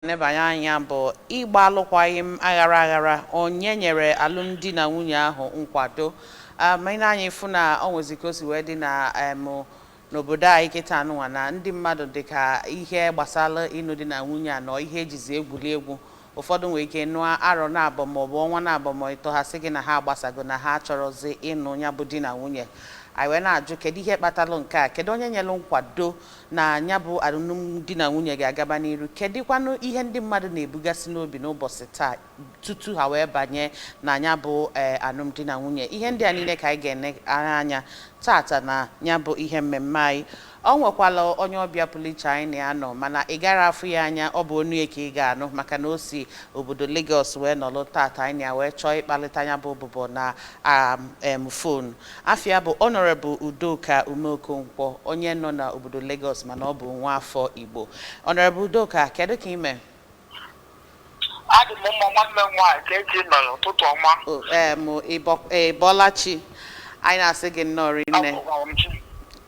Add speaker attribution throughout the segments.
Speaker 1: Nebanye anya bụ ịgba alụkwaghịm aghara aghara, onye nyere alụmdi na nwunye ahụ nkwado? Ma ị na-anya ịfụ na o nwezi ka o si wee dị na n'obodo anyị kịta anụnwa, na ndị mmadụ dị ka ihe gbasara ịnụ di na nwunye a nọ ihe ejizi egwuri egwu. Ụfọdụ nwere ike nụọ arọ na-abọ maọbụ ọnwa na-abọ ma ịtọ, ha sị gị na ha agbasago, na ha achọrọzi ịnụ ya bụ di na nwunye. Anyị wee na-ajụ, kedu ihe kpatalụ nke a? Kedu onye nyere nkwado na ya bụ alụmdi na nwunye ga-agaba n'iru? Kedụkwanụ ihe ndị mmadụ na-ebugasị n'obi n'ụbọchị taa tutu ha wee banye na ya bụ alụmdi na nwunye? Ihe ndị a niile ka anyị ga-ene anya tata na ya bụ ihe mmemme anyị. Ọ nwekwala onye ọbịa pụrụ iche anyị na ya nọ, mana ị gara afụ ya anya, ọ bụ onu ya ka ị ga-anụ, maka na o si obodo Lagos wee nọrọ tata. Anyị na ya wee chọọ ịkparịta ya bụ ụbụbọ na phone. Afịa bụ Honorable Udoka Umeokonkwo, onye nọ n'obodo Lagos, mana ọ bụ nwa afọ Igbo. Honorable Udoka, kedu ka ime?
Speaker 2: Adị m mma, nwanne m nwaanyị. Ka eji mere, ụtụtụ ọma.
Speaker 1: Ịbọlachi. Anyị na-asị gị nnọọ rinne.
Speaker 2: Abụkwara m chi.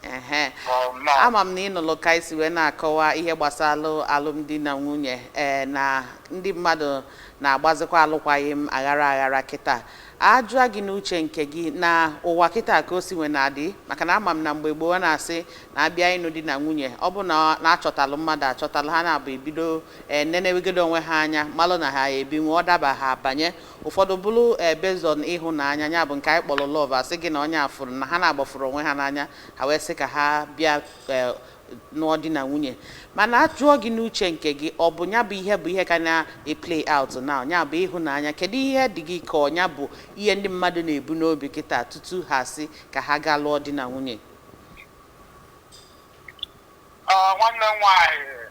Speaker 1: Ehe.
Speaker 2: Ọ, nnọọ.
Speaker 1: Ama m na ị nụrụ ka anyị si wee na-akọwa ihe gbasara alụmdi na nwunye, na ndị mmadụ na-agbazikwa alụkwaghịm aghara aghara kịta. Ajụa gị, n'uche nke gị, na ụwa kịta ka o si wee na-adị, maka na ama m na mgbe gboo a na-asị na abịa ịnụ di na nwunye, ọ bụ na na-achọtalụ mmadụ achọtalụ, ha na-abụ ebido nenewegodo onwe ha anya, malụ na ha ebi nwe, ọ daba, ha banye. Ụfọdụ bụrụ based on ịhụnanya, ya bụ nke anyị kpọrọ love, asị gị na onye afụrụ na ha na-agbafuru onwe ha n'anya, ha wee sị ka ha bịa nụọ di na nwunye. Mana ajụọ gị, n'uche nke gị, ọ bụ ya bụ ihe bụ ihe ka na-play out now, ya bụ ịhụnanya? Kedu ihe dị gị ka ọ ya bụ ihe ndị mmadụ na-ebu n'obi kịta tutu ha sị ka ha gaa lụọ di na nwunye?
Speaker 2: Nwanne m nwaanyị,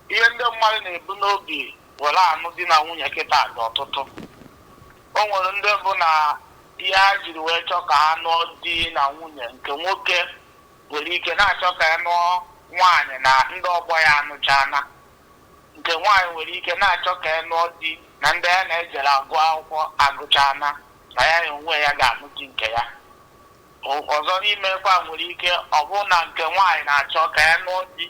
Speaker 2: ihe ndị mmadụ na-ebu n'obi were anụ di na nwunye kịta dị ọtụtụ. O nwere ndị bụ na ihe ha jiri wee chọọ ka ha nụọ di na nwunye, nke nwoke nwere ike na-achọ ka ya nụọ nwaanyị na ndị ọgbọ ya anụchana, nke nwaanyị nwere ike na-achọ ka ya nụọ di na ndị ya na-ejere agụ akwụkwọ agụchana, na ya na onwe ya ga-anụ di nke ya. Ọzọ n'imekwa, nwere ike ọ bụrụ na nke nwaanyị na-achọ ka ya nụọ di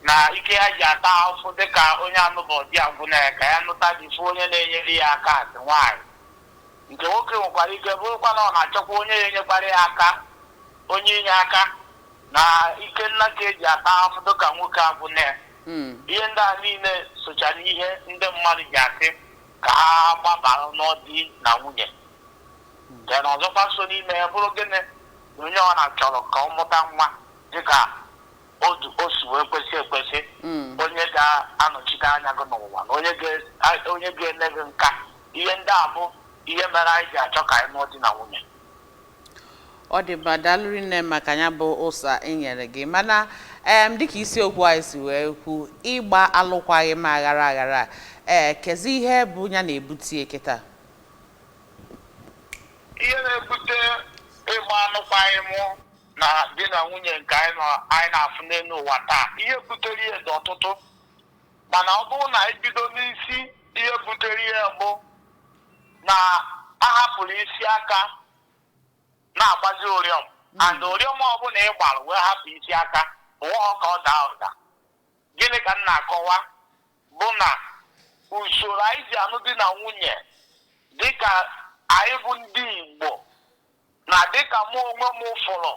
Speaker 2: na ike ya ji ata ahụhụ dịka onye anụbọ di agwụna ya, ka ya nụta di, fụ onye na-enyere ya aka asị nwaanyị. Nke nwoke nwekwara ike bụrụkwa na ọ na-achọkwa onye ya enyekwara ya aka, onye inye aka na ike nna ka eji ata ahụhụ dịka nwoke agwụna ya. Ihe ndị a niile socha n'ihe ndị mmadụ ji asị ka ha gbabara n'ọdị na nwunye. Nke na ọzọkwa so n'ime ya bụrụ gịnị? Na onye ọ na-achọrọ ka ọ mụta nwa dịka o si wee kwesị ekwesị, onye ga-anọchite anya gị n'ụwa na onye ga-ene gị nka. Ihe ndị a bụ ihe mere anyị ji achọ ka anyị nụọ di na nwunye.
Speaker 1: Ọ dị mma, daalụ nne maka ya bụ ụsa enyere gị. Mana dịka isiokwu anyị si wee kwu, ịgba alụkwaghịm aghara aghara, kezi ihe bụ ya na-ebute kịta?
Speaker 2: Ihe na-ebute ịgba alụkwaghịm na di na nwunye nke anyị nọ anyị na-afụ n'elu ụwa taa, ihe butere ihe dị ọtụtụ, mana ọ bụrụ na ebido n'isi, ihe butere ihe bụ na a hapụrụ isi aka na-agbazi ụrịọm, and ụrịọm ọbụla ị gbara wee hapụ isi aka, ụwa ka ọ daa ụda. Gịnị ka m na-akọwa? Bụ na usoro anyị ji anụ di na nwunye dịka anyị bụ ndị Igbo, na dịka mụ onwe m fụrụ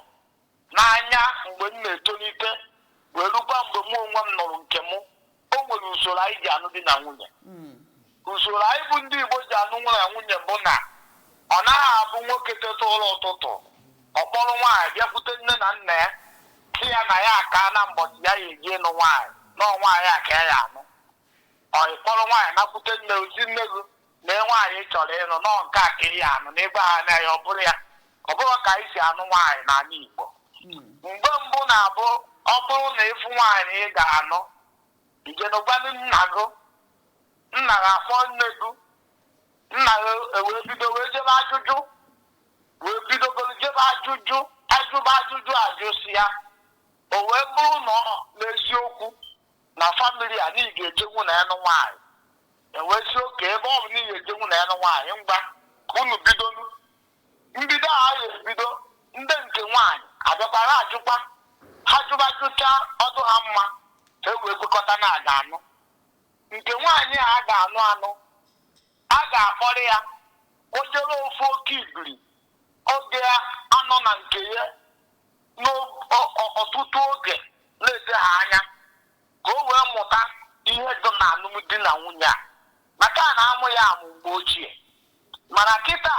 Speaker 2: n'anya mgbe m na-etolite wee rukwa mgbe mụ onwe m nụrụ nke mụ, o nwere usoro anyị ji anụ di na nwunye. Usoro anyị bụ ndị Igbo ji anụ nwunye na nwunye bụ na ọ naghị abụ nwoke teta ụlọ ụtụtụ, ọ kpọrọ nwaanyị bịakwute nne na nna ya, sị ya na ya aka na mbọchị ya ya eji ịnụ nwaanyị, na ọ nwaanyị a ka ya anụ. Ọ kpọrọ nwaanyị nakwute nne, osi nne gị na nwaanyị ị chọrọ ịnụ nọọ nke a ka ị ya anụ, na ebe ha anya ya, ọ bụrụ ya. Ọ bụrụ ka anyị si anụ nwaanyị n'ala Igbo mgbe mbụ na-abụ, ọ bụrụ na ịfụ nwaanyị ị ga-anụ, ijenụgwanụ nna gị, nna gị akpọ nne gị, nna gị ewee bido wee jebe ajụjụ, wee bidogoro jebe ajụjụ, ajụba ajụjụ, ajụsi ya, o wee bụrụ na ọ n'eziokwu na family a na ị ga-ejenwu na ya nụ nwaanyị, ewee si oke, ebe ọ bụ na ị ga-ejenwu na ya nụ nwaanyị, ngwa, ka unu bidonu. Mbido a ya ebido, ndị nke nwaanyị abịakwara ajụkwa ha, jụba jụcha, ọdụ ha mma. Ka e wee kwekọta na a ga-anụ nke nwaanyị a, a ga-anụ anụ, a ga-akpọrọ ya o jere ofu oke ibiri oge anọ na nke ya n'ọtụtụ oge na-ete ha anya, ka o wee mụta ihe dị na alụmdi na nwunye a, maka a na-amụ ya amụ mgbe ochie. Mana kịta,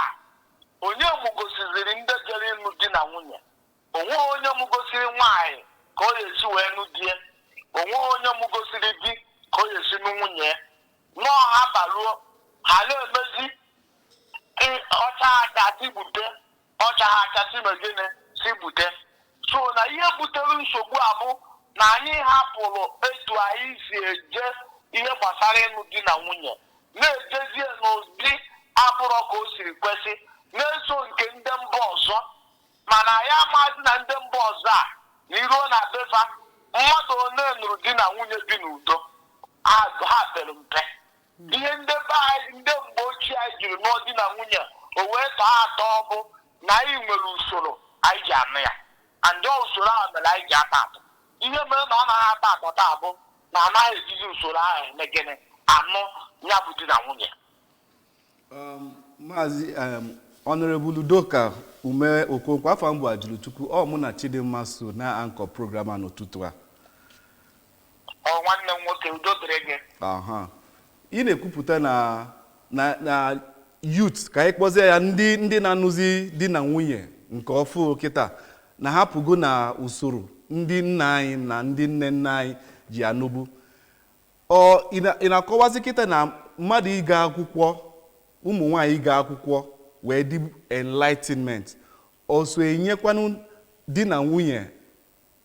Speaker 2: onye mụgosiziri ndị jere ịnụ di na nwunye? Onweghị onye mụgosiri nwaanyị ka ọ ga-esi wee nụ di ya. Onweghị onye mụgosiri di ka ọ ga-esi nụ nwunye ya. Nọọ ha baruo, ha na-emezi ọcha acha si gbute, ọcha ha acha si megịnị si gbute. So na ihe butere nsogbu a bụ na anyị hapụrụ etu anyị si eje ihe gbasara ịnụ di na nwunye, na-ejezie n'ụdị abụrọ ka o siri kwesị, na-eso nke ndị mba ọzọ. Mana ya amaghịzi na ndị mba ọzọ a na iruo na befa, mmadụ one nụrụ di na nwunye bi n'udo, ha pere mpe. Ihe ndị be anyị, ndị mgbe ochie anyị jiri nụọ di na nwunye o wee tọọ atọ bụ na anyị nwere usoro anyị ji anụ ya, and usoro ahụ mere anyị ji atọ atọ. Ihe mere na ọ naghị atọ atọ taa bụ na anaghị ejizi usoro ahụ eme gịnị? Anụ ya bụ di na nwunye.
Speaker 3: Maazị Honorable Udoka Ume Okonkwo, afọ mbụ ajụrụ Chukwu ọ mụ na Chidimma so na anchor program a n'ụtụtụ a.
Speaker 2: Ọ nwanne m nwoke, udo dịrị gị.
Speaker 3: Aha. Ị na-ekwupụta na youth, ka anyị kpọzie ya ndị na-anụzi di na nwunye nke ọfụ kịta, na hapụgo na usoro ndị nna anyị na ndị nne nna anyị ji anụbu. Ọ ị na-akọwazi kịta na mmadụ ịga akwụkwọ, ụmụ nwaanyị ịga akwụkwọ wee dị enlightenment, ọ so enyekwanụ di na nwunye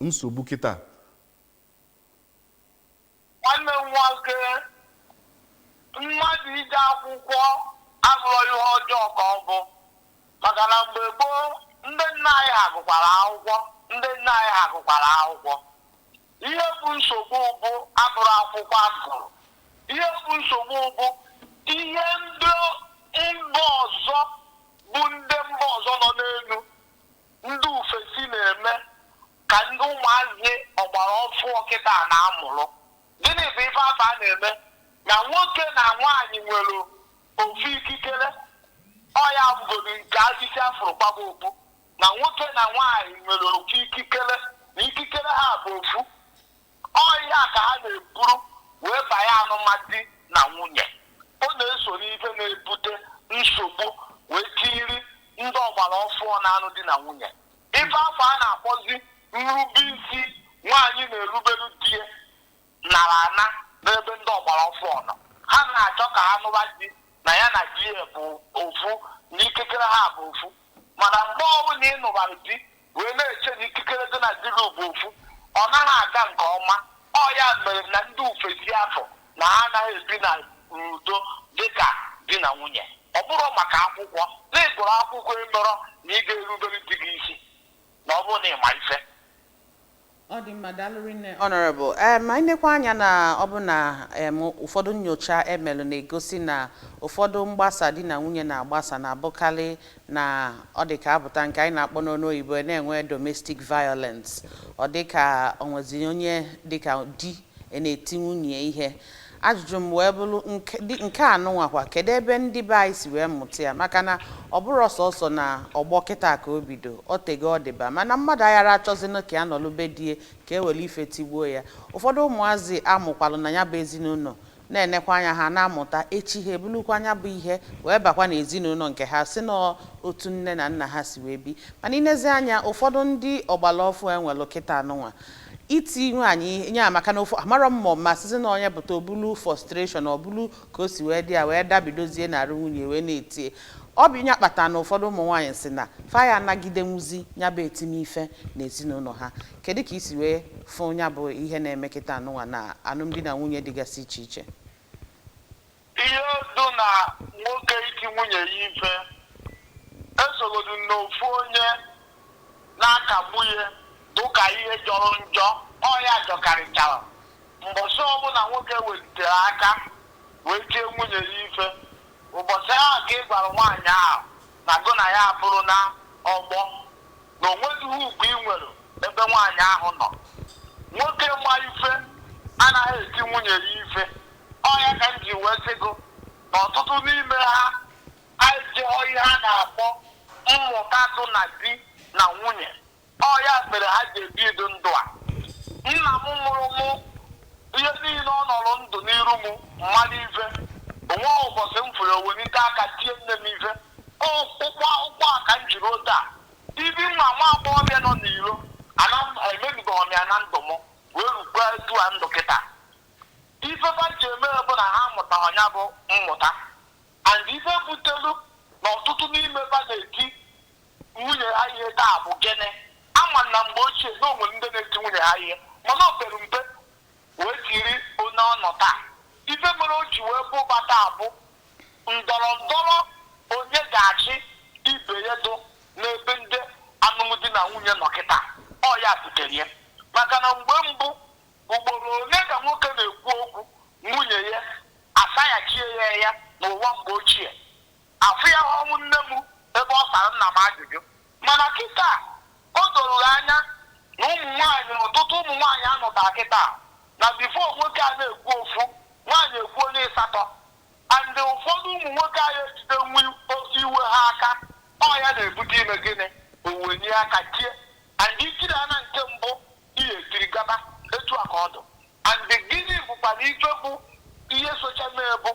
Speaker 3: nsogbu kịta?
Speaker 2: Nwanne m nwoke, mmadụ ije akwụkwọ abụrụ ihe ọjọọ ka ọ bụ, maka na mgbe gboo, ndị nna anyị ha gụkwara akwụkwọ, ndị nna anyị ha gụkwara akwụkwọ. Ihe bụ nsogbu bụ abụrụ akwụkwọ agụrụ. Ihe bụ nsogbu bụ ihe ndị mba ọzọ, bụ ndị mba ọzọ nọ n'elu, ndị ofesi na-eme, ka ndị ụmụazị ọgbara ọfụ kịta na-amụrụ. Gịnị bụ ife afọ a na-eme na nwoke na nwaanyị nwere ofu ikikere? Ọ ya bụgodu nke isi afụrụ gbaba okpu na nwoke na nwaanyị nwere ofu ikikere, na ikikere ha bụ ofu. Ọ ihe a ka ha na-eburu wee banye alụmdi na nwunye. Ọ na-eso n'ife na-ebute nsogbu wee tiri ndị ọgbara ọfụọ na-anụ di na nwunye. Ife afọ a na-akpọzi nrube isi nwaanyị na-erubelu di ya nara ana n'ebe ndị ọgbara ọfụọ nọ. Ha na-achọ ka ha nụba di na ya na di ya bụ ofu, na ikikere ha bụ ofu. Mana mgbe ọbụla ị nụbara di wee na-eche na ikikere dị na di gị bụ ofu, ọ naghị aga nke ọma. Ọ ya mere na ndị ofesi afọ na ha anaghị ebi na n'udo dịka di na nwunye. Ọ bụrụ maka akwụkwọ na ịgụrụ akwụkwọ, ịnọrọ na ị ga-erubere di gị isi na ọ bụrụ na ịma ife.
Speaker 1: Ọ dị mma, daalụ rinne, Honorable. Anyị nekwa anya na ọ bụ na ụfọdụ nyocha emelụ na-egosi na ụfọdụ mgbasa di na nwunye na-agbasa na-abụkarị na ọ dị ka apụta nke anyị na-akpọ n'ọnụ oyibo na-enwe domestic violence. Ọ dị ka o nwezi onye dịka di na-eti nwunye ihe. Ajụjụ m wee bụrụ nke a nụnwakwa, kedu ebe ndị be anyị si wee mụta ya? Maka na ọ bụrụ sọsọ na ọgbọ kịta ka o bido, ọ tego ọ dịba, mana mmadụ aghara achọzinụ ka ya nọlụbe die ka e were ife tigbuo ya. Ụfọdụ ụmụazị amụkwalụ na ya bụ ezinụlọ na-enekwa anya, ha na-amụta, echi ha ebulukwa anya bụ ihe wee bakwa n'ezinụlọ nke ha, si n'otu nne na nna ha si wee bi. Mana inezi anya, ụfọdụ ndị ọgbara ọfụ enwelụ kịta anụnwa, iti nwaanyị nye maka na ofu amarọ m ma sịsị na onye pụta obulu frustration, ọ bụlu ka o si wee dị ya wee dabidozie na arụ nwunye wee na-etie. Ọ bụ ya kpatara na ụfọdụ ụmụ nwaanyị si na fa ya anagidenwuzi ya bụ etimife n'ezinụlọ ha. Kedu ka isi wee fụ ya bụ ihe na-eme kịta anụnwa na alụmdi na nwunye dịgasị iche iche?
Speaker 2: Ihe dị na nwoke iti nwunye ya ife esogodu n'ofu onye na-akagbu ya dụka ihe jọrọ njọ. Ọ ya jọkarịchara mbọsị ọbụla nwoke welitere aka wee tie nwunye ya ife, ụbọchị ahụ ka ị gwara nwaanyị ahụ na gụ na ya abụrụ na ọgbọ, na o nwezighị ugwu ị nwere ebe nwaanyị ahụ nọ. Nwoke ma ife Anaghị eti nwunye ya ife. Ọ ya ka m ji wee sị gụ na ọtụtụ n'ime ha ejehọ ihe a na-akpọ mmụta dụ na di na nwunye. Ọ ya mere ha ji ebi edo ndụ a. Nna m mụrụ mụ, ihe niile ọ nọrọ ndụ n'iru m mmadụ ife onwe ụbọchị m fụrụ owelite aka tie nne m ife. Ụkwụ akwụkwọ a ka m jiri ote a ibi nwa nwa agbọghọbịa nọ n'iro ana m emebibeghị m ya na ndụ m wee rukwa etu a ndụ kịta. Ife fa ji eme bụ na ha mụtara ya bụ mmụta, and ife butelu na ọtụtụ n'ime fa na-eti nwunye ha ihe taa bụ gịnị? Ama na mgbe ochie na o nwere ndị na-eti nwunye ha ihe, mana o pere mpe wee tiri onye ọ nọ taa. Ife mere o ji wee bụba taa bụ ndọrọ ndọrọ onye ga-achị ibe ya dụ n'ebe ndị alụmdi na nwunye nọ kịta. Ọ ya butere ya, maka na mgbe mbụ, ugboro ole ka nwoke na-ekwu okwu, nwunye ya asaghachie ya ya n'ụwa mgbe ochie, afụ ya ọnwụ nne m ebe ọ sara nna m ajụjụ. Mana kịta o doro anya na ụmụ nwaanyị, ọtụtụ ụmụ nwaanyị anọta kịta na before nwoke a na-ekwu ofu, nwaanyị ekwu onye ịsatọ, and ụfọdụ ụmụ nwoke anyị ejide nwe iwe ha aka. Ọ ya na-ebute ime gịnị? Owenye aka tie, and itiri ana nke mbụ, ihe etiri gaba etu a ka ọ dụ. And gịnị bụkwa na ife bụ ihe socha mee bụ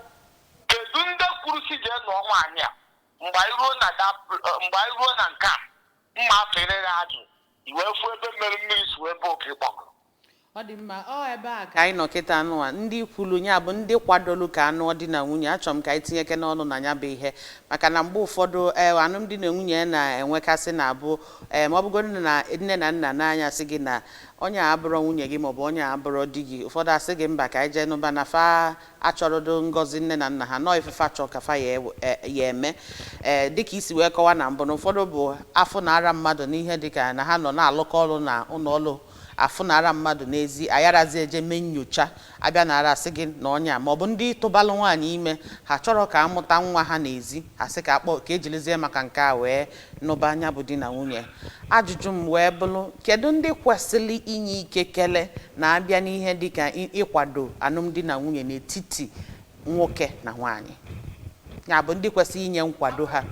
Speaker 2: kedu ndị kwuru si jee nụọ nwaanyị a? Mgbe anyị ruo na nke a, mma afere ya ajụ wee fụ ebe mere mmiri si wee bụ oke ịkpọgụ.
Speaker 1: Ọ dị mma. Ọ ebe a ka anyị nọ kịta anụwa ndị kwulu ya bụ ndị kwadolu ka anụọ di na nwunye. Achọrọ m ka anyị tinyeke n'ọnụ na ya bụ ihe, maka na mgbe ụfọdụ ee alụmdi na nwunye na-enwekasị na-abụ ee ma ọ bụgodu na nne na nna n'anya sị gị na onye a abụrọ nwunye gị maọbụ onye a abụrọ di gị, ụfọdụ asị gị mba, ka anyị jee nụba na fa achọrọdo ngọzi nne na nna ha nọọ ifefe achọ ka fa ya ya eme. Ee, dịka isi wee kọwa na mbụ, na ụfọdụ bụ afọ na ara mmadụ n'ihe dịka na ha nọ na-alụkọ ọrụ na ụlọ ọrụ, afụ na ara mmadụ n'ezi ayarazi eje mee nyocha, abịa na ara asị gị na ọnya, maọbụ ndị tụbalụ nwaanyị ime, ha chọrọ ka amụta nwa ha n'ezi, ha sị ka akpọ ka ejirizie maka nke a wee nụba anya bụ di na nwunye. Ajụjụ m wee bụrụ, kedu ndị kwesịrị inye ikekele na-abịa n'ihe dịka ịkwado alụmdi na nwunye n'etiti nwoke na nwaanyị, ya bụ ndị kwesịrị inye nkwado ha?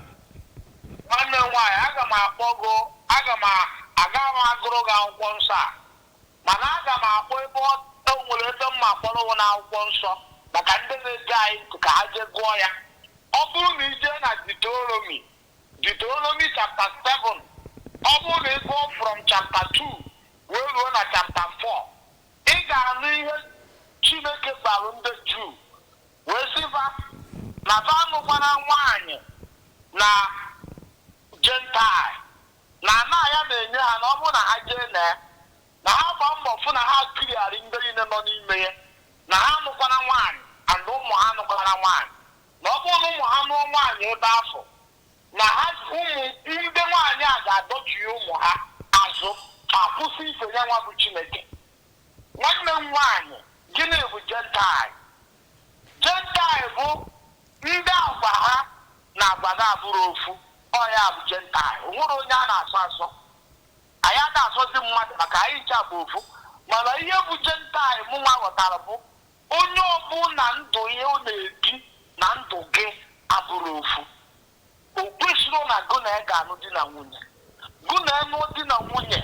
Speaker 2: Nwanne m nwaanyị, aga m akpọ gụ, aga m aga m agụrụ gị akwụkwọ nsọ a, mana aga m akpọ ebe o nwere ebe m ma akpọrọ na akwụkwọ nsọ maka ndị na-ege anyị ntị ka ha jee gụọ ya. Ọ bụrụ na ije na Deuteronomy, Deuteronomy chapter 7, ọ bụrụ na ị gụọ from chapter 2 wee ruo na chapter 4, ị ga-anụ ihe Chineke gwara ndị Juu wee sịva na fa anụkwana nwaanyị na Gentile na ana ya na-enye ha, na ọ bụrụ na ha jee na ya, na ha gbaa mbọ fụ na ha kiriarị ndị niile nọ n'ime ya, na ha anụkwana nwaanyị and ụmụ ha anụkwana nwaanyị, na ọ bụrụ na ụmụ ha nụọ nwaanyị ebe afọ, na ha ụmụ ndị nwaanyị a ga-adọchie ụmụ ha azụ, ha kwụsị ife ya nwa bụ Chineke. Nwanne m nwaanyị, gịnị bụ Gentile? Gentile bụ ndị agwa ha na agwa ga-abụrụ ofu. Ọ ya bụ Gentile. O nwere onye a na-asọ asọ, anyị ada asọzi mmadụ maka anyị ncha bụ ofu. Mana ihe bụ Gentile mụ nwa ghọtara bụ onye ọbụla ndụ ihe ọ na-ebi na ndụ gị abụrụ ofu. O kwesịrị na gụ na ya ga-anụ di na nwunye, gụ na nụọ di na nwunye,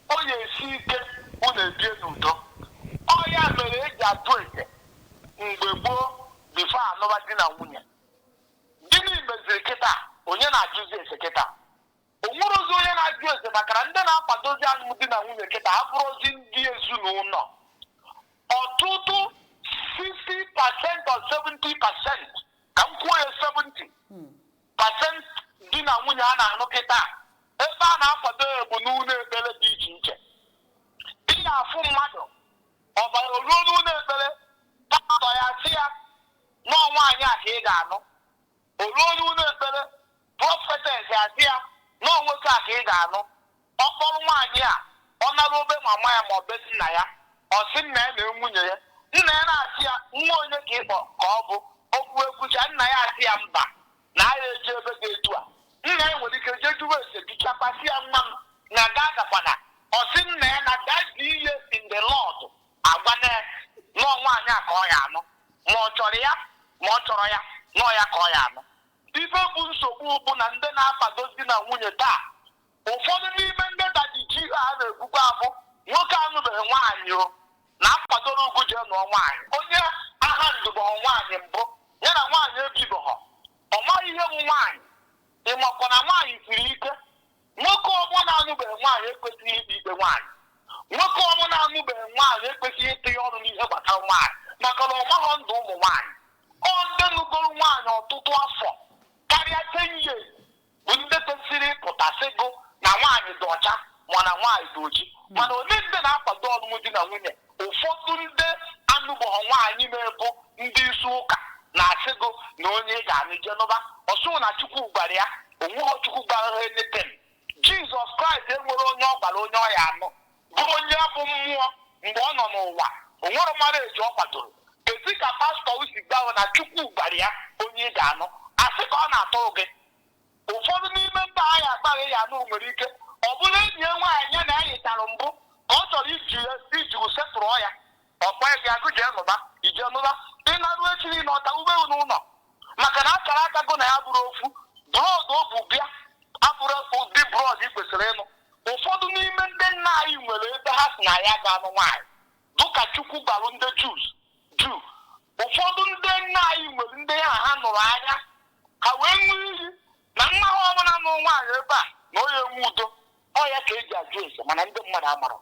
Speaker 2: ọ ya esi ike unu ebie n'udo. Ọ ya mere eji atụ ete mgbe gboo before anụba di na nwunye. Gịnị meziri kịta onye na-ajụzi ese kịta? O nwere ozi onye na-ajụ ese, maka na ndị na-akwadozi alụmdi na nwunye kịta abụrụzi ndị ezinụlọ. Ọtụtụ 60% or 70%, ka m kwuo ya 70% di na nwunye a na-anụ kịta, ebe a na-akwado ya bụ n'ụlọ ekpere dị iche iche. Ị ga-afụ mmadụ ọbara ruo n'ụlọ ekpere, pastọ ya sị ya nọọ nwaanyị a ka ị ga-anụ. O ruo n'ụlọ ekpere, prophetess ya sị ya nọọ nwoke a ka ị ga-anụ. Ọ kpọrọ nwaanyị a, ọ nara obe mama ya ma ọ be nna ya, ọ sị nna ya na nwunye ya, nna ya na-asị ya nwa onye ka ịkpọ ka ọ bụ okwu ekwucha, nna ya asị ya mba, na ya eje ebe dị etu a. Nna ya nwere ike jee jụwa ese bichapasị ya, nwa m na ga agakwana. Ọ sị nna ya na that ihe in the Lord agwa na nọọ Ma ọ chọrọ ya, ma ọ chọrọ ya, nọọ ya ka ọ ya anụ. Ife bụ nsogbu bụ na ndị na-akwado di na nwunye taa, ụfọdụ n'ime ndị daddy ji a na-ekwukwa abụ nwoke anụbeghị nwaanyị, o na-akwadoro ugwu jee nụọ nwaanyị. Onye agha ndụbọghọ nwaanyị mbụ, ya na nwaanyị ebibọghọ, ọ maghị ihe bụ nwaanyị. Ị makwa na nwaanyị siri ike. Nwoke ọbụla anụbeghị nwaanyị ekwesịghị ikpe ikpe nwaanyị. Nwoke ọbụla anụbeghị nwaanyị ekwesịghị ịtụnye ọnụ n'ihe gbasara nwaanyị, maka na ọ maghọ ndụ ụmụ nwaanyị. Ọ ndị nụgoro nwaanyị ọtụtụ afọ karịa 10 years bụ ndị kwesịrị ịpụtasị gụ na nwaanyị dị ọcha ma na nwaanyị dị oji. Mana ole ndị na-akwado ọlụlụ di na nwunye? Ụfọdụ ndị anụbọghọ nwaanyị na-ebu ndị isi ụka na-asị gụ na onye ị ga-anụ jenụba ọsụ na Chukwu gwara ya. Onweghọ Chukwu gwara ha anything. Jizọs Kraịst enwere onye ọ gwara onye ọ ya anụ bụ onye bụ mmụọ mgbe ọ nọ n'ụwa. O nwere mara eji ọ kwadoro ezi ka pastọ si gbawo na Chukwu gwara ya onye ị ga-anụ, asị ka ọ na-atụrụ gị. Ụfọdụ n'ime ndị agha agbaghị ya anụ nwere ike ọ bụrụ enyi ya nwaanyị ya na ya yịtara mbụ ka ọ chọrọ iji iji setụrụ ya. Ọkpa gị agụ jee nụba, ije nụba, ịnarụ echi niile ọta ube n'ụlọ, maka na akara aka gụ na ya bụrụ ofu blood o bụ bịa abụrụ ụdị blood ị kwesịrị ịnụ. Ụfọdụ n'ime ndị nna anyị nwere ebe ha si na ya ga-anụ nwaanyị dụka Chukwu gbalụ ndị Juu Juu. Ụfọdụ ndị nna anyị nwere ndị ha ha nụrụ anya, ha wee ṅụọ iyi na nwa ha ọbụla nụ nwaanyị ebe a na onye nwe udo. Ọ ya ka eji ajụ ese, mana ndị mmadụ amara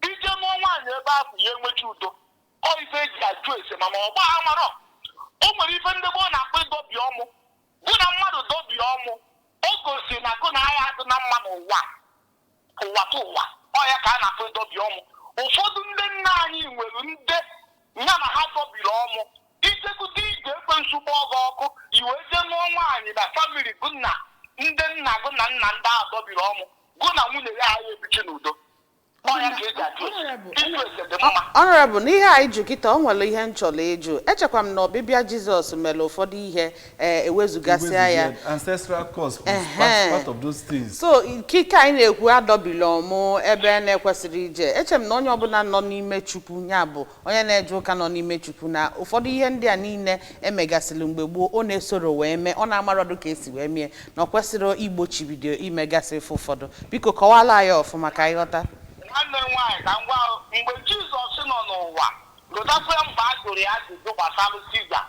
Speaker 2: ije nụọ nwaanyị ebe ahụ ya enwechi udo. Ọ ife eji ajụ ese, mana ọgba amarọ. O nwere ife ndị gboo na-akpọ ịdọbi ọmụ, gụ na mmadụ dọbi ọmụ, o gosi na gụ na agha adị na mma n'ụwa, ụwa tụ ụwa. Ọ ya ka a na-akpọ ịdọbi ọmụ. Ụfọdụ ndị nna anyị nwere ndị ya na ha dọbiri ọmụ. Ijegote ije, ekwensu kpọọ gị ọkụ, i wee jee nụọ nwaanyị na family gụ na ndị nna gụ na nna ndị ahụ dọbiri ọmụ, gụ na nwunye ya agha ebichi n'udo. Ọ ya ka eji ajụ ese. Ịjụ ese dị mma.
Speaker 1: Honorable, n'ihe anyị jụ kịta, o nwere ihe m chọrọ ịjụ. Echekwa m na ọbịbịa Jizọs mere ụfọdụ ihe ee ewezugasịa ya.
Speaker 3: Ancestral curse was part of those things.
Speaker 1: So ikike anyị na-ekwu adọbila ọmụ ebe na-ekwesịrị ije. Eche m na onye ọbụla nọ n'ime Chukwu, ya bụ onye na-eje ụka nọ n'ime Chukwu, na ụfọdụ ihe ndị a niile emegasịrị mgbe gboo, ọ na-esoro wee mee, ọ na-amarọdụ ka esi wee mie, na ọ kwesịrị igbochibido imegasị ife ụfọdụ. Biko kọwala anyị ọfụma ka anyị ghọta.
Speaker 2: Nwanne m nwaanyị, ka m gwa ahụ, mgbe Jizọs nọ n'ụwa, lụtakwa mgbe a jụrụ ya ajụjụ gbasara Siza,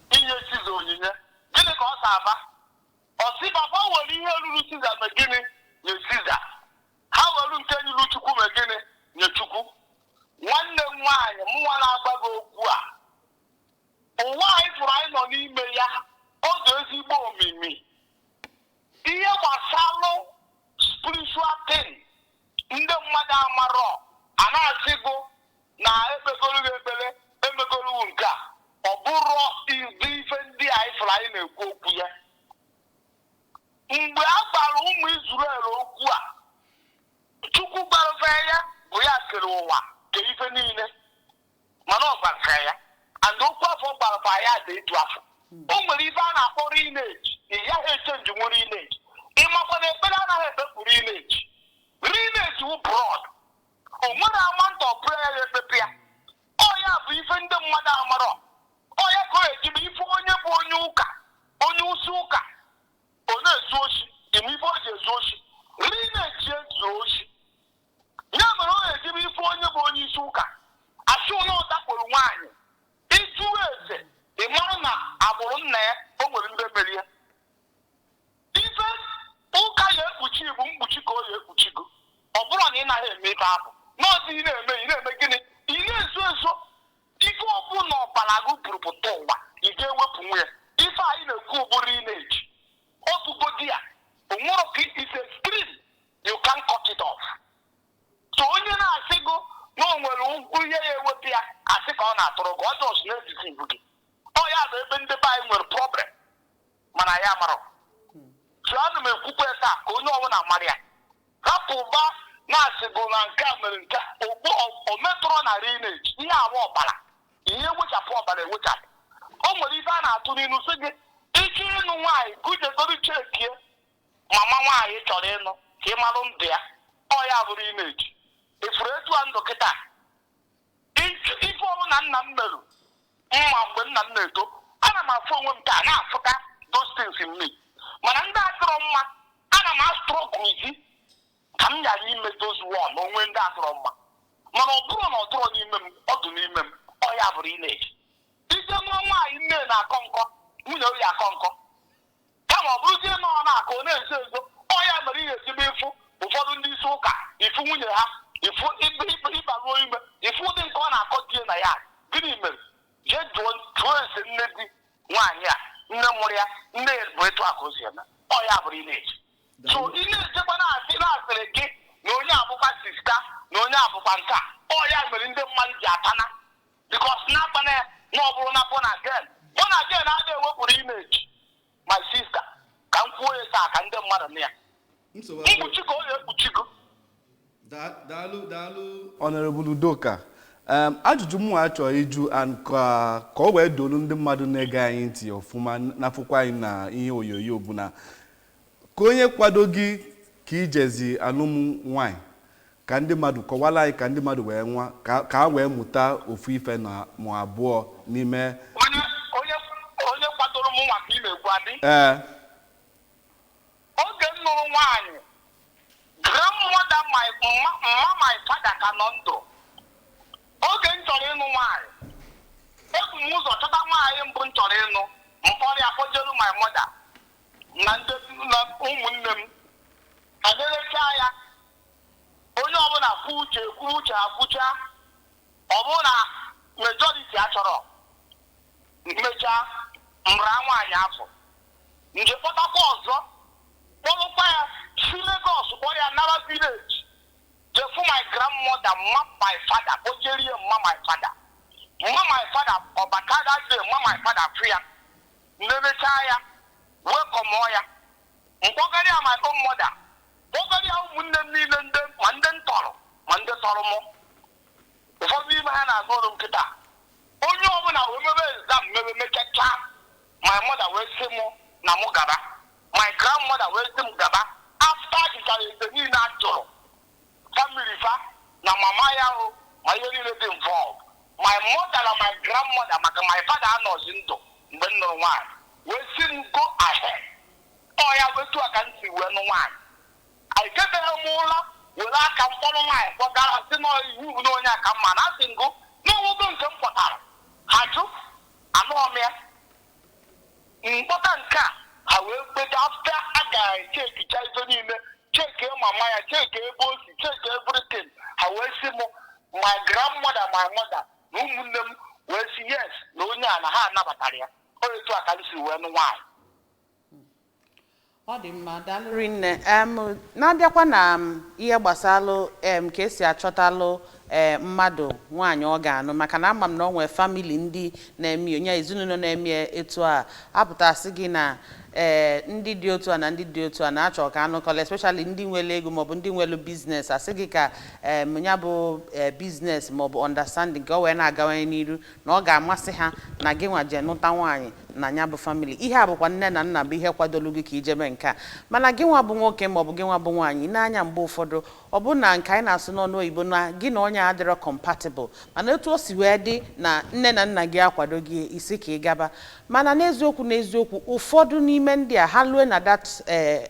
Speaker 2: inye Siza onyinye, gịnị ka ọ sa aba? Ọ sị papa were ihe ruru Siza mee gịnị? Nye Siza. Ha were nke ruru Chukwu mee gịnị? Nye Chukwu. Nwanne m nwaanyị, mụnwa na-agba gị okwu a, ụwa anyị fụrụ anyị nọ n'ime ya, ọ dị ezigbo omimi. Ihe gbasalụ spiritual thing, ndị mmadụ amarọ. A na-asị gụ na ekpegoro gị ekpere, emegoro gị nke a, ọ bụrụ ụdị ife ndị anyị fụrụ anyị na-ekwu okwu ya. Mgbe a gbara ụmụ Izrel okwu a, Chukwu gbara ya bụ ya kere ụwa, kee ife niile, mana ọ gwara ya and okwu afọ gbara ya dị etu afọ. O nwere ife a na-akpọ lineage. Ị yaghị echange nwe lineage. Ịmakwa na ekpere anaghị ekpepụ lineage. Lineage wụ blood. O nwere amount of prayer ya ekpepụ ya. Ọ ya bụ ife ndị mmadụ amarọ. Ọ ya ka o ejibe ife onye bụ onye ụka, onye usi ụka, ọ na-ezu oshi. Ime ife o ji ezu oshi, lineage ezu oshi. Ya mere ọ ga-ejibe ife onye bụ onye isi ụka asị onye ọ dakporo nwaanyị, ịjụ eze, ị mara na agbụrụ nna ya, o nwere ndị mere ya. Ife ụka ya ekpuchi bụ mkpuchi ka ọ ya ekpuchigo. Ọ bụrụ na ị naghị eme ife ahụ n'ọzi, ị na-eme, ị na-eme gịnị? Ị na-ezo ezo. Ife ọbụla ọbara gị buru pụta ụwa, ị ga-ewepụ nwa ya. Ife anyị na-ekwu bụrụ lineage ọtụgodi ya, onwero ka is a stream, you can cut it off. So onye na-asị gụ na o nwere ụgwọ ihe ya ewepụ ya, asị ka ọ na-atụrụ gị ọjọọ na-ejisi ibu gị. Ọ ya bụ ebe ndị be anyị nwere problem, mana ya marọ. So ana m ekwukwe taa ka onye ọbụla mara ya, hapụ ụba na-asị gụ na nke a mere nke a, okpu o metụrụ na lineage. Ihe awa ọbara, ihe ewechapụ ọbara ewechapụ. O nwere ife a na-atụ n'ilu sị gị, ịchọ ịnụ nwaanyị, gụjegoro chekie mama nwaanyị chọrọ ịnụ ka ị marụ ndụ ya. Ọ ya bụrụ lineage ifuru etu a ndụ kịta. Ife ọbụla nna m merụ. Mma mgbe nna m na-eto, ana m afụ onwe m taa na-afụta those things in me. Mana ndị adịrọ mma, ana m a-struggle zi ka m ghara ime those one onwe ndị adịrọ mma. Mana ọ bụrụ na ọ dịrọ n'ime m, ọ dị n'ime m. Ọ ya bụrụ image. Ije nụọ nwaanyị nne na-akọ nkọ, nwunye ya akọ nkọ, kama ọ bụrụzie na ọ na-akọ, ọ na-ezo ezo. Ọ ya mere ihe ezigbo ịfụ ụfọdụ ndị isi ụka, ifu nwunye ha, ifu ịbaruo ime, ifu ụdị nke ọ na-akọ die na ya. Gịnị mere? Jee jụọ, jụọ ese nne di nwaanyị a, nne mụrụ ya, nne ya bụ etu a ka o si eme. Ọ ya bụrụ image. So ị na-ejekwa na-asị na-asịrị gị na onye abụkwa sister, na onye abụkwa nke a. Ọ ya mere ndị mmadụ ji atana, because na-akpana ya na ọ bụrụ na born again, born again adịghị ewepụrụ image. My sister, ka m kwuo ya taa ka ndị mmadụ nụ ya. Mkpuchi ka ọ na-ekpuchigo.
Speaker 3: Daalụ, daalụ, Honorable Udoka. Ajụjụ mụ a chọrọ ịjụ and ka ọ wee dolu ndị mmadụ na-ege anyị ntị ọfụma n'afụkwa anyị na ihe onyonyo bụ na ka onye kwado gị ka ijezi alụm nwanyị, ka ndị mmadụ kọwara anyị, ka ndị mmadụ wee nwa ka ha wee mụta ofu ife na ma abụọ n'ime.
Speaker 2: Onye kwadoro mụ nwa ka ị na-ekwu adị?
Speaker 3: Ee.
Speaker 2: Oge m nụrụ nwaanyị, grandmother my mma, mma my father ka nọ ndụ. Oge m chọrọ ịnụ nwaanyị, ebu m ụzọ chọta nwaanyị mbụ m chọrọ ịnụ, mkpọrọ ya kpọjeru my mother na ndị na ụmụnne m anelechaa ya. Onye ọbụla kwuo uche, kwuo uche, akwụcha. Ọ bụrụ na majority achọrọ, mechaa mra nwaanyị afọ nje kpọtakwa ọzọ, kpọrọkwa ya si Lagos, kpọrọ ya nara village, jefu my grandmother, mma my father, kpojerie mma my father. Mma my father ọbata that day, mma my father fụ ya, nnemechaa ya, welcome ya, mkpọgara ya my own mother, kpọgara ya ụmụnne m niile, ndị ma ndị m tọrọ ma ndị tọrọ mụ. Ụfọdụ n'ime ha na-agụ ọrụ nkịta. Onye ọbụla wee mebe exam, mebe mechacha, my mother wee sị mụ na mụ gaba. My grandmother wee sị m gaba after achịchara eze niile a jụrụ family fa na mama ya o, ma ihe niile dị involved. My mother na my grandmother, maka my father anọzi ndụ mgbe m nụrụ nwaanyị, wee sị m go ahead. Ọ ya wetu a ka m si wee nụ nwaanyị. Ekebeghị m ụra were aka mkpọrọ nwaanyị kpọgara si na iwu bụ na onye aka mma na asị ngụ n'ọnwụgo nke m kpọtara ha jụ anụọ m ya mkpọta nke a. Ha wee kpeta after a ga-echekicha ife niile, cheke mama ya, cheke ebe o si, cheke everything. Ha wee sị mụ, my grandmother, my mother na ụmụnne m wee sị yes, na onye a na ha anabatara ya. O etu a ka m si wee nụ nwaanyị.
Speaker 1: Ọ dị mma, daalụ rinne. Na-abịakwa na ihe gbasalụ ka esi achọtalụ ee mmadụ nwaanyị ọ ga-anụ, maka na ama m na ọ nwee family ndị na-eme onye ezinụlọ na-eme etu a, apụtasị gị na ee ndị dị otu a na ndị dị otu a na-achọ ka anụkọla, especially ndị nwere ego maọbụ ndị nwere business, asị gị ka ya bụ business maọbụ understanding ka ọ wee na-agawanye n'iru, na ọ ga-amasị ha na gị nwa jee nụta nwaanyị na ya bụ family. Ihe a bụkwa nne na nna bụ ihe kwadolu gị ka ijebe nke a. Mana gị nwa bụ nwoke maọbụ gị nwa bụ nwaanyị, n'anya mgbe ụfọdụ ọ bụ na nke anyị na-asụ n'ọnụ oyibo na gị na onye adịrọ compatible, mana etu o si wee dị na nne na nna gị akwado gị isi ka ị gaba. Mana n'eziokwu n'eziokwu, ụfọdụ n'ime ndị a ha lue na that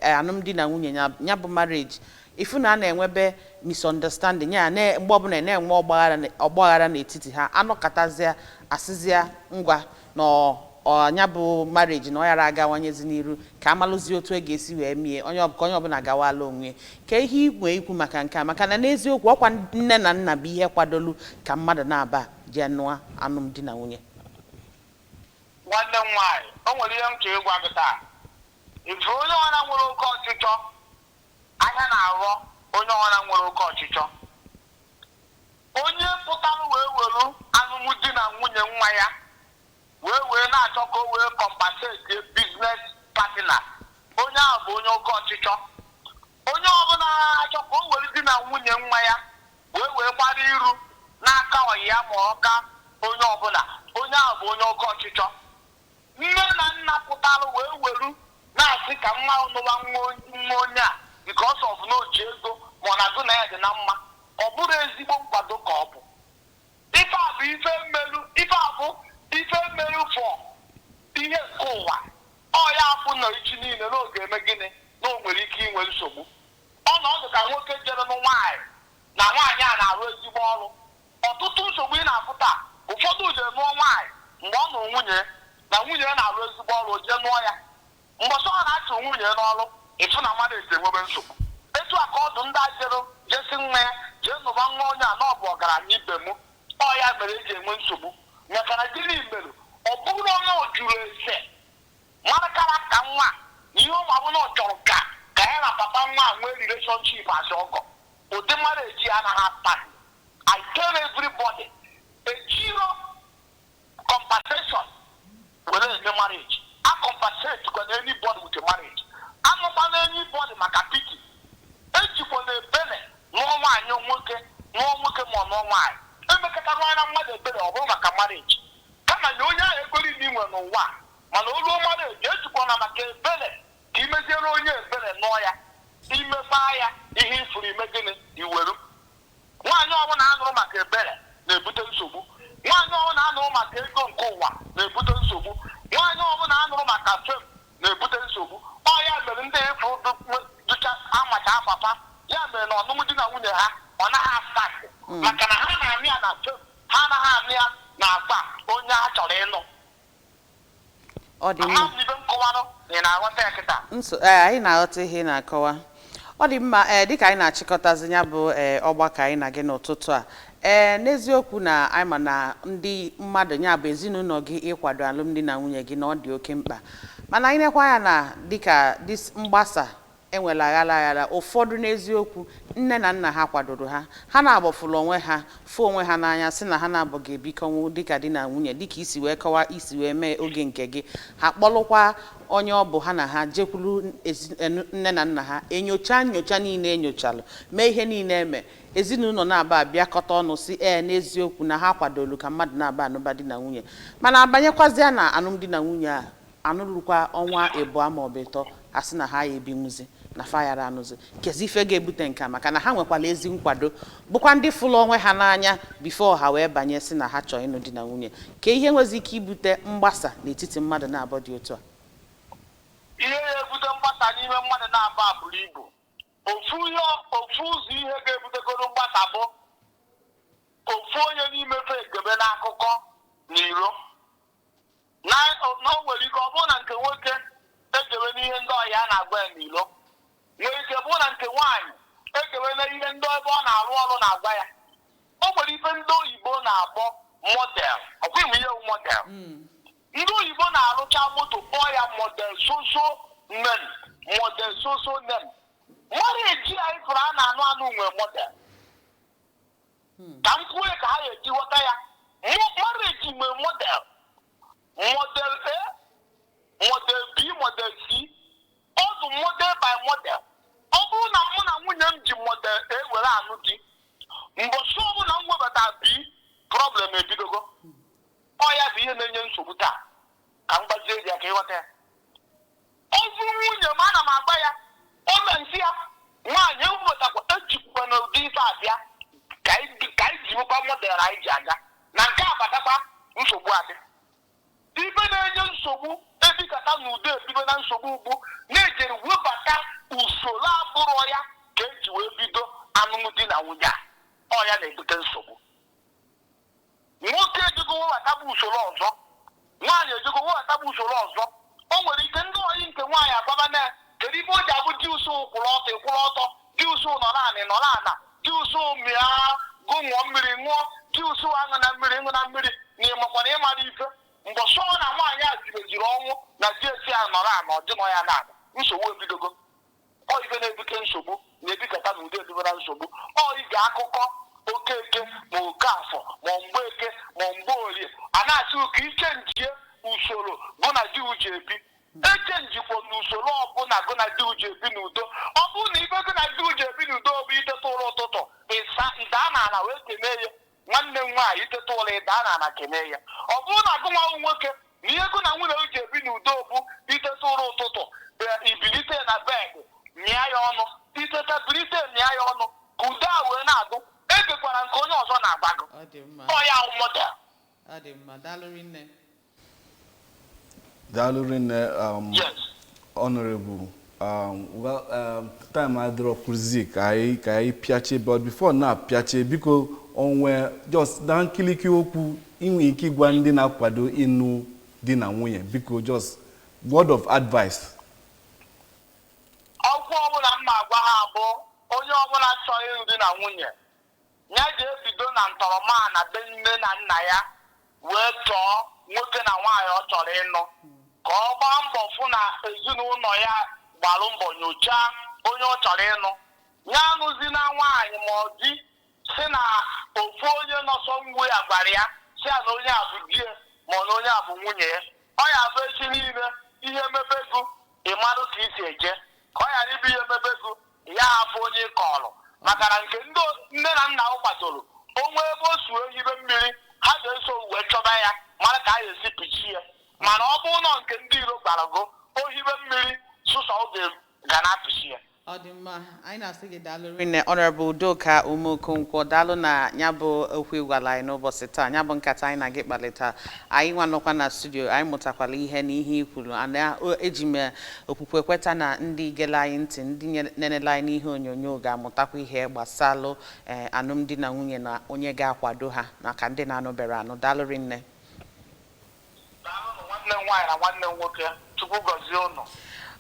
Speaker 1: alụmdi na nwunye ya bụ marriage, ifu na a na-enwebe misunderstanding ya na mgbe ọbụla na-enwe ọgbaghara n'etiti ha, anọkọtazịa asịzịa ngwa na ọnya bụ marriage na ọ yara agawanyezi n'iru, ka amalụzi otu e ga-esi wee mie onye ka onye ọbụla gawala onwe. Ka ihe igwe ikwu maka nke a, maka na n'eziokwu ọkwa nne na nna bụ ihe kwadolu ka mmadụ na-aba jee nụọ alụmdi na nwunye.
Speaker 2: Nwanne m nwaanyị, o nwere ihe m chọrọ ịgwa gị taa. Ife onye ọra nwere oke ọchịchọ anya na-aghọ, onye ọra nwere oke ọchịchọ, onye pụtara wee were alụmdi na nwunye nwa ya wee na-achọ ka o wee compensate business partner, onye ahụ bụ onye oke ọchịchọ. Onye ọbụla na-achọ ka o were di na nwunye nwa ya wee gbara iru n'aka ọyị ya ma ọka onye ọbụla, onye ahụ bụ onye oke ọchịchọ. Nne na nna pụtara wee weru na-asị ka nwa nụwa nwa onye a because of na oji ego ma ọ na-agụ na ya dị na mma, ọ bụrụ ezigbo nkwado ka ọ bụ. Ife a bụ ife mmelu, ife a bụ Ife mere for ihe nke ụwa, ọ ya afụ na echi niile n'oge eme gịnị na o nwere ike inwe nsogbu. Ọnọdụ ka nwoke jere nụ nwaanyị na nwaanyị a na-arụ ezigbo ọrụ. Ọtụtụ nsogbu ị na-afụ taa, ụfọdụ jere nụọ nwaanyị mgbe ọ nụrụ nwunye na nwunye ya na-arụ ezigbo ọrụ, o jee nụọ ya. Mgbọsọ ọ na-achụ nwunye n'ọrụ, ịfụ na mmadụ esi enwebe nsogbu. Etu a ka ọdụ ndị a jere jesi nwa ya jee nụba nwa onye a na ọ bụ ọgaranya ibe m. Ọ ya mere eji enwe nsogbu, maka na gịnị mere? Ọ bụrụ na ọ jụrụ ese marakara ka nwa na ihe ụmụ abụ na ọ chọrọ ka ya na papa nwa a nwee relationship as ọgọ, ụdị mmadụ eji ya anaghị stand. I tell everybody, ejiro compensation were eme marriage. A compensate kwa na anybody with a marriage, anụkwa na anybody maka pity. Ejikwa na ebele nụọ nwaanyị, nwoke nụọ nwoke ma ọ nụọ nwaanyị, emekọta nwaanyị na mmadụ ebere, ọ bụrụ maka marriage, kama na onye ahụ ego niile inwe n'ụwa a, mana o ruo marriage, ejikwa na maka ebere ka imeziere onye ebere nụọ ya, imefa ya ihe ifuru ime gịnị iweru. Nwaanyị ọbụla anụrụ maka ebere na-ebute nsogbu. Nwaanyị ọbụla anụrụ maka ego nke ụwa na-ebute nsogbu. Nwaanyị ọbụla anụrụ maka fame na-ebute nsogbu. Ọ ya mere ndị ịfụ dụcha amacha afafa ya mere na ọnụmụ di na nwunye ha ọ naghị asatị, maka na ha na-anụ ya na fame, ha anaghị anụ ya na agba onye ha chọrọ ịnụ.
Speaker 1: Ọ dị mma.
Speaker 2: Ama m ibe m kọwarụ na ị na-aghọta ya kịta.
Speaker 1: Nso ee, anyị na-aghọta ihe ị na-akọwa. Ọ dị mma. Ee, dịka anyị na-achịkọtazi ya bụ ọgbakọ anyị na gị n'ụtụtụ a, n'eziokwu na anyị ma na ndị mmadụ ya bụ ezinụlọ gị ịkwado alụmdi na nwunye gị na ọ dị oke mkpa, mana anyị nekwa ya na dịka this mgbasa enwela aghara aghara ụfọdụ. N'eziokwu, nne na nna ha kwadoro ha, ha na-agbafuru onwe ha, fụ onwe ha n'anya, sị na ha na-abụ ga-ebikọnwu dịka di na nwunye, dịka isi wee kọwaa, isi wee mee oge nke gị. Ha kpọlụkwa onye ọ bụ ha na ha jekwuru nne na nna ha, enyocha nyocha niile enyochalụ, mee ihe niile eme, ezinụlọ na-aba abịakọta ọnụ si ee, n'eziokwu na ha kwadolu ka mmadụ na-aba anụba di na nwunye. Mana abanyekwazịa na alụmdi na nwunye a, anụrụkwa ọnwa 2 maọbụ 3, asị na ha ya ebinwuzi na fayara anụzi. Kezi ife ga-ebute nke a? Maka na ha nwekwara ezi nkwado, bụkwa ndị fụrụ onwe ha n'anya before ha wee banye si na ha chọọ ịnụ di na nwunye. Ka ihe nwezi ike ibute mgbasa n'etiti mmadụ na-abụ dị otu a?
Speaker 2: Ihe ya-ebute mgbasa n'ime mmadụ na-abụ a buru ibu. Ofu ihe, ofu ụzọ ihe ga-ebutegoro mgbasa bụ ofu onye n'imefe egebe n'akụkọ n'iro na o nwere ike ọ bụrụ na nke nwoke ejebe n'ihe ndị ọhịa na-agwa ya n'ilo, nwere ike bụrụ na nke nwaanyị ejebe n'ihe ndị ebe ọ na-arụ ọrụ na-agwa ya. O nwere ife ndị oyibo na-akpọ model. Ọkwa ịmụ ihe bụ model? Ndị oyibo na-arụcha moto, kpọọ ya model so-so name, model so-so name. Marriage anyị fụrụ a na-anụ anụ nwere model. Ka m kwuo ka ha ga-eji ghọta ya. Marriage nwere model: model A, model B, model C. Ọ bụ model by model. Ọ bụrụ na mụ na nwunye m ji model A were anụ di, mbọchị ọbụla m webata B, problem ebidogo. Ọ ya bụ ihe na-enye nsogbu taa. Ka m gbazie ya ka ịghọta ya. Ọ bụrụ nwunye m, ana m agba ya ome nsị ya nwaanyị ewetakwa ejikwa n'ụdị ife abịa ka anyị jiwekwa model anyị ji aga na nke a batakwa nsogbu adị. Ibe na-enye nsogbu ebikata n'udo ebibe na nsogbu ugbu na-ejere webata usoro abụrọ ya ka eji wee bido alụmdi na nwunye a. Ọ ya na-ebute nsogbu. Nwoke ejego webata bụ usoro ọzọ, nwaanyị ejego webata bụ usoro ọzọ. O nwere ike ndị oyi nke nwaanyị agbaba na kedu ife o ji abụ di usu kwụrụ ọtọ, ịkwụrụ ọtọ, di usu nọ naanị nọ naana, di usu mịa gụ ṅụọ mmiri ṅụọ, di usu aṅụ na mmiri ṅụ na mmiri, na ịmakwa na ịmara ife mgbe sọ na nwaanyị a zireziri ọnwụ na di esi ya nọrọ ana ọ dịnọ ya naanị, nsogbu ebidogo. Ọ ife na-ebute nsogbu na-ebikọta n'udo ebibe na nsogbu. Ọ ige akụkọ Okeke ma Okafọ ma Mgbeke ma Mgbeorie a na-asị ka iche njie usoro bụ na di uche ebi eche njikwa n'usoro ọbụla gụ na di uche ebi n'udo. Ọ bụrụ na ibe gụ na di uche ebi n'udo bụ iteta ụra ụtụtụ, ịsa ịdaa n'ala wee kenee ya, nwanne m nwaanyị, iteta ụra ịdaa n'ala kenee ya. Ọ bụrụ na agụ nwa nwoke na ihe gụ na nwunye uche ebi n'udo bụ iteta ụra ụtụtụ, ibilite na bed mịa ya ọnụ, iteta bilite mịa ya ọnụ, ka udo a wee na-agụ, egekwara nke onye ọzọ na-agbago.
Speaker 1: Ọ dị mma.
Speaker 2: Ọ ya wụ model.
Speaker 1: Ọ dị mma, daalụ rinne.
Speaker 3: Daalụ rinne,
Speaker 2: Yes.
Speaker 3: Honorable. Well, time adịrọkwụzi ka anyị pịachie, but before na pịachie, biko, onwe just na nkiliki okwu inwe ike ịgwa ndị na-akwado ịnụ di na nwunye, biko, just word of advice.
Speaker 2: Okwu ọbụla m na-agwa ha bụ, onye ọbụla chọrọ ịlụ di na nwunye ya ga-ebido na ntọrọmaa na be nne na nna ya wee chọọ nwoke na nwaanyị ọ chọrọ ịnụ, ka ọ gbaa mbọ fụ na ezinụlọ ya gbalụ mbọ nyochaa onye ọ chọrọ ịnụ. Ya anụzi na nwaanyị ma ọ di si na ofu onye nọsọ ngwu ya gwara ya si ya na onye a bụ di ya ma ọ na onye a bụ nwunye ya. Ọ ya abụ echi niile ihe mebego, ị marụ ka isi eje, ka ọ ghara ịbụ ihe mebego ya afụ onye ị kọọrọ, maka na nke ndị nne na nna m kwadoro onwe ebe o su ehibe mmiri, ha ga-eso wee chọba ya, mara ka a ga-esi pichi ya. Mana ọ bụrụ na nke ndị iro gwara go ohibe mmiri sụsọ, oge ga na-apịchi ya.
Speaker 1: Ọ dị mma, anyị na-asị gị daalụ rinne, Honorable Udoka Umeokonkwo. Daalụ na ya bụ okwu ịgwala anyị n'ụbọchị taa, ya bụ nkata anyị na gị kparịta. Anyị nwa nọkwa na studio, anyị mụtakwala ihe n'ihe i kwuru. Ana eji m okwukwe kweta na ndị gele anyị ntị, ndị nenele anyị n'ihe onyonyo ga-amụtakwa ihe gbasalụ ee alụmdi na nwunye na onye ga-akwado ha maka ndị na-anụbere anụ. Daalụ rinne.
Speaker 2: Daalụnụ, nwanne m nwaanyị na nwanne m nwoke. Chukwu gọzie unu.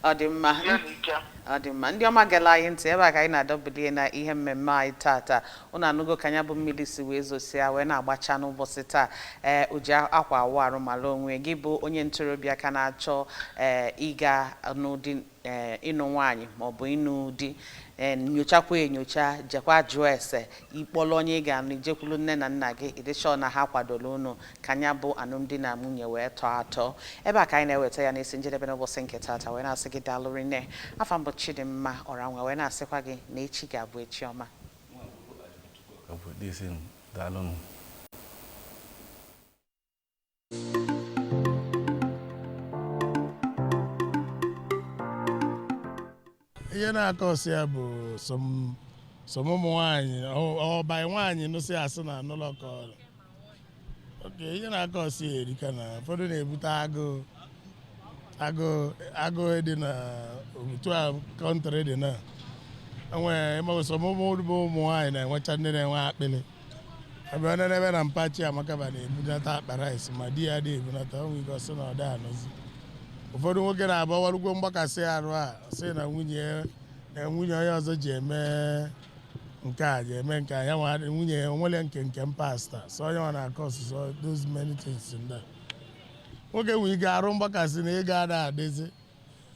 Speaker 1: Ọ dị mma.
Speaker 2: Sie n'ike.
Speaker 1: Ọ dị mma. Ndị ọma gere anyị ntị, ebe a ka anyị na-adọbilie na ihe mmemme anyị tata. Unu anụgo ka ya bụ mmiri si wee zosia wee na-agbacha n'ụbọchị taa. Ee, oji akwa awụ arụ mara onwe gị bụ onye ntorobịa ka na-achọ ee ịga n'ụdị ee ịnụ nwaanyị maọbụ ịnụ di, ee nyochakwa enyocha, jekwa jụọ ese ịkpọrọ onye ị ga-anụ, ijekwulu nne na nna gị, ịdịchọ na ha kwadoro unu ka anya bụ alụmdi na nwunye wee tọọ atọ. Ebe a ka anyị na-eweta ya n'isi njedebe n'ụbọchị nke tata, wee na-asị gị daalụ rinne. Afa mbụ Chidimma Ọranwa, wee na-asịkwa gị na echi ga-abụ echi ọma.
Speaker 3: Daalụnụ.
Speaker 4: Ihe na-akọ ọsị ya bụ some ụmụ nwaanyị ọba nwaanyị nụsị asị na n'ụlọ ka ọrụ oke. Ihe na-akọ ọsị ya erika na ụfọdụ na-ebute agụụ, agụụ, agụụ dị na otu a country dị na enwe some ụmụ ụmụ nwaanyị na-enwecha ndị na-enwe akpịrị ebe ọ na-ebe na mpachi amakaba na-ebunata akpa rice, ma di ya dị ebunata o nwere ike ọsị na ọ dị anọzi. Ụfọdụ nwoke na-agbawarugwo mgbakasị arụ a sị na nwunye na nwunye onye ọzọ ji eme nke a, ji eme nke a, ya nwa nwunye ya onwere nke pasta so onye nwa na-akọ ọsụsọ those many things. Ndị a nwoke nwere ike arụ mgbakasị na ego ada adịzi,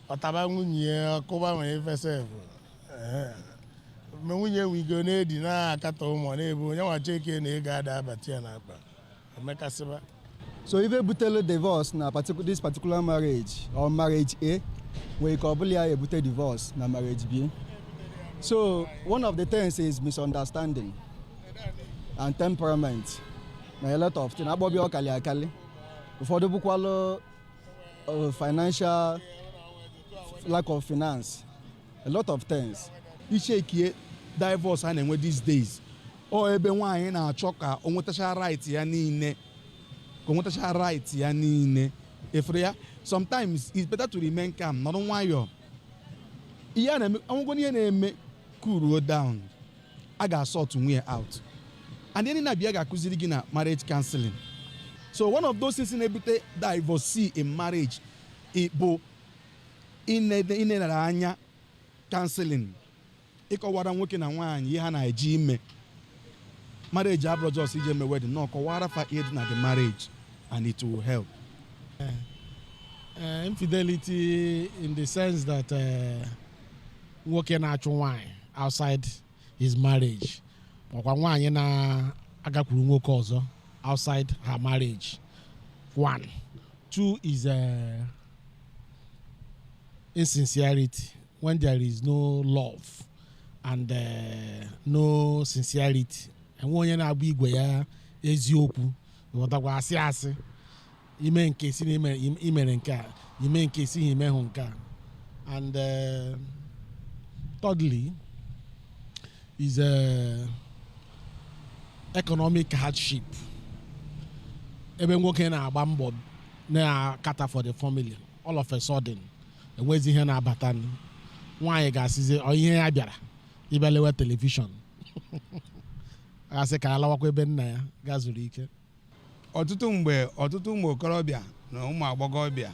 Speaker 4: ọtaba nwunye ya ọkụba ma ifesef ma nwunye nwere ike na-edi na-akatọ ụmụ na-ebu onye nwa cheke na ego ada abata ya n'akpa omekasịba.
Speaker 5: So ife butelu divorce na this particular marriage or marriage A nwere ike ọ bụla ya ebute divorce na marriage B. So one of the things is misunderstanding and temperament na a lot of things akpọbịa ọkali akali. Ụfọdụ bụkwalụ financial lack of finance, a lot of things.
Speaker 6: Ichekie divorce a na-enwe these days, ọ ebe nwaanyị na-achọ ka o nwetacha right ya niile, ka o nwetacha right ya niile efere ya. Sometimes it's better to remain calm, nọrọ nwayọọ. Ihe a na-eme ọnwụgwọ, ihe na-eme cool down, a ga-asort nwunye out and ihe na-abịa ga-akụziri gị na marriage counseling. So one of those things na-ebute divorce in marriage bụ inenara anya counseling, ịkọwara nwoke na nwaanyị ihe ha na-eji ime marriage. Abụrụ just ije eme wedding, no, kọwara fa ihe dị na the marriage and it will help.
Speaker 4: Infidelity in the sense that nwoke na-achụ nwaanyị outside his marriage, makwa nwaanyị na-agakwuru nwoke ọzọ outside her marriage. One, two is insincerity, when there is no love and no sincerity, enwe onye na-agba igwe ya eziokwu, ghọtakwa asị asị ime nke si na imere nke a, ime nke si na imehụ nke a. And thirdly is economic hardship. Ebe nwoke na-agba mbọ na-akata for the family, all of a sudden enwezi ihe na-abata, nwaanyị ga-asịzi ọ ihe ya bịara ịbịa lewe television, gasị ka ya lawakwa ebe nna ya gaa zuru ike.
Speaker 7: Ọtụtụ mgbe, ọtụtụ ụmụ okorobịa na ụmụ agbọghọbịa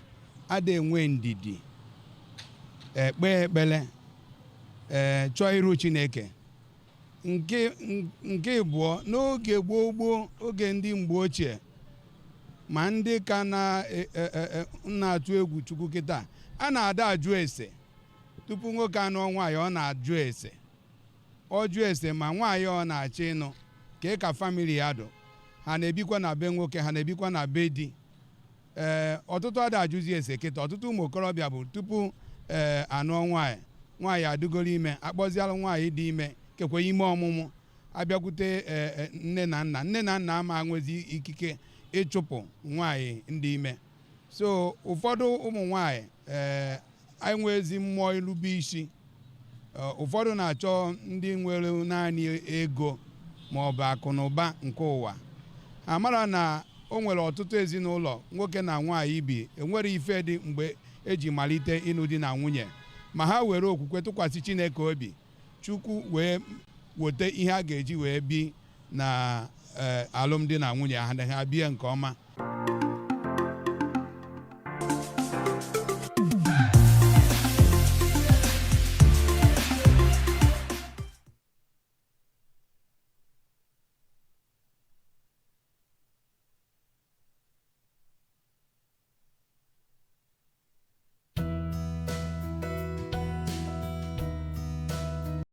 Speaker 7: ada enwe ndidi ekpe ekpele, ee, chọọ iru Chineke. Nke ịbụọ, n'oge gboo gboo, oge ndị mgbe ochie, ma ndị ka na-atụ egwu Chukwu kịta, a na-ada ajụ ese tupu nwoke anụọ nwaanyị. Ọ na-ajụ ese, ọ jụọ ese ma nwaanyị ọ na-achọ ịnụ ka ka family ya dụ, ha na-ebikwa na be nwoke, ha na-ebikwa na be di. Ee, ọtụtụ ada ajụzi ese kịta. Ọtụtụ ụmụ okorobịa bụ tupu ee anụọ nwaanyị, nwaanyị adịgoro ime, akpọzialụ nwaanyị dị ime kekwe ime ọmụmụ, abịakwute ee nne na nna. Nne na nna ama nwezi ikike ịchụpụ nwaanyị ndị ime. So ụfọdụ ụmụ nwaanyị ee enwezi mmụọ irube isi. Ụfọdụ na-achọ ndị nwere naanị ego ma ọ bụ akụ na ụba nke ụwa. Amara na o nwere ọtụtụ ezinụlọ nwoke na nwaanyị bi, enwere ife dị mgbe eji malite ịnụ di na nwunye, ma ha were okwukwe tụkwasị Chineke obi, Chukwu wee weta ihe a ga-eji wee bi na alụmdi na nwunye ha, ha bie nke ọma.